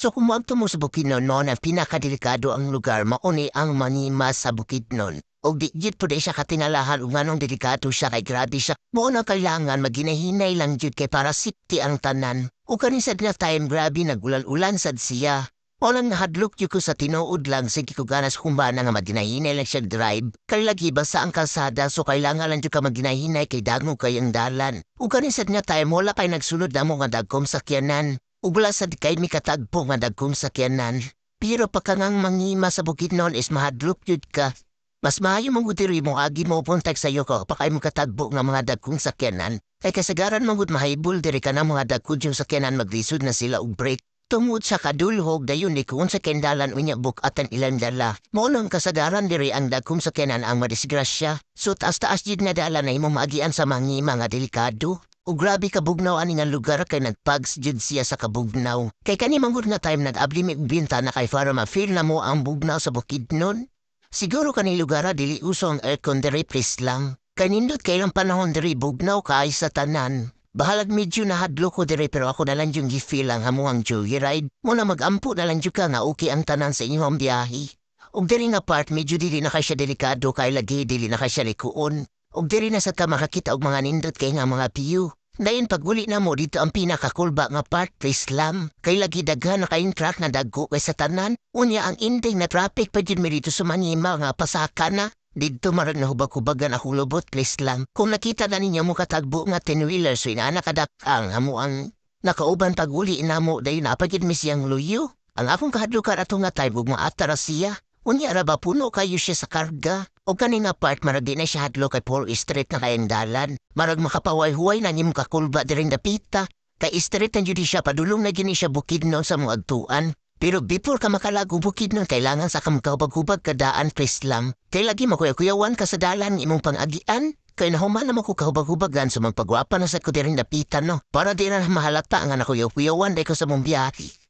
So kung moadto mo sa Bukidnon, mao na pinakadelikado ang lugar, mao ni ang Mangima sa Bukidnon. Og di gyud pud siya katingalahan ug nganong delikado siya kay grabe siya. Mao na kailangan maginahinay lang gyud kay para safety ang tanan. Ug kani sad nga time, grabe, nagulan-ulan sad siya. Mao lang nahadlok gyud ko sa tinuod lang, sige ko ganas kumbana nga maginahinay lang siya drive. Kay lagi basa ang kalsada, so kailangan lang jud ka maginahinay kay dagmo kay ang dalan. Ug kani sad nga time, wala kay nagsulod namo nga dagkong sakyanan. Ug wala sad kay mikatagpo nga dagkong sakyanan. Pero pagka ngang Mangima sa Bukidnon is mahadlok jud ka. Mas maayo mong diri mo agi mo puntag sa ko pa kay mo katagbo nga mga dagkong sakyanan. Kay kasagaran man gud mahibol diri ka na mga dagkod yung sakyanan, maglisod na sila og brake. Tungod sa kadulhog dayon ni kung sa kendalan unya buk-atan ilang dala. Mao nang kasagaran diri ang dagkong sakyanan ang madisgrasya. So taas-taas jud nga dalan na imong maagian sa Mangima nga delikado. O grabe kabugnaw ani nga lugar kay nagpags jud siya sa kabugnaw. Kay kani man gud nga time, nag-abli mi og bintana kay para ma-feel na mo ang bugnaw sa Bukidnon. Siguro kani lugar dili uso ang aircon diri, please lang. Kay nindot kay ang panahon diri, bugnaw kay sa tanan. Bahalag medyo nahadlok ko diri, pero ako na lang yung gi-feel ang amuang joyride. Mao na magampo na lang jud ka nga okay ang tanan sa inyong biyahe. Ug diri nga part, medyo dili na kay siya delikado kay lagi dili na kay siya likuon. Ug diri na sa ka makakita og mga nindot kay nga mga view. Dayon pag-uli na mo dito ang pinakakulba nga part, please lang. Kay lagi daghan na kayong truck na dagko kay sa tanan. Unya ang ending na traffic pa jud mi dito sa Mangima nga pasaka na. Didto marag nahubag-hubagan akong lubot, please lang. Kung nakita na ninyo mo katagbo nga 10-wheeler, so inaana kadak ang amo ang nakauban pag-uli namo, dayon napagid mi siyang luyo. Ang akong kahadlukan ato nga time ug maatara siya. Unya ra ba puno kayo siya sa karga. O kani nga part, marag di na siya hadlok kay Paul Street na kayang dalan. Marag makapahuway-huway na nimo kakulba diring dapita. Kay street na jud siya, padulong na gini siya Bukidnon sa mga agtuan. Pero before ka makalago Bukidnon, kailangan sa kang kahubag-hubag kadaan, please lang. Kay lagi makuya-kuyawan ka sa dalan imong pangagian. Kay nahuman naman ko kahubag-hubagan sa mga pagwapa na sa ko diring dapita, no. Para di na mahalata nga nakuyaw-kuyawan day ko sa mong biyahe.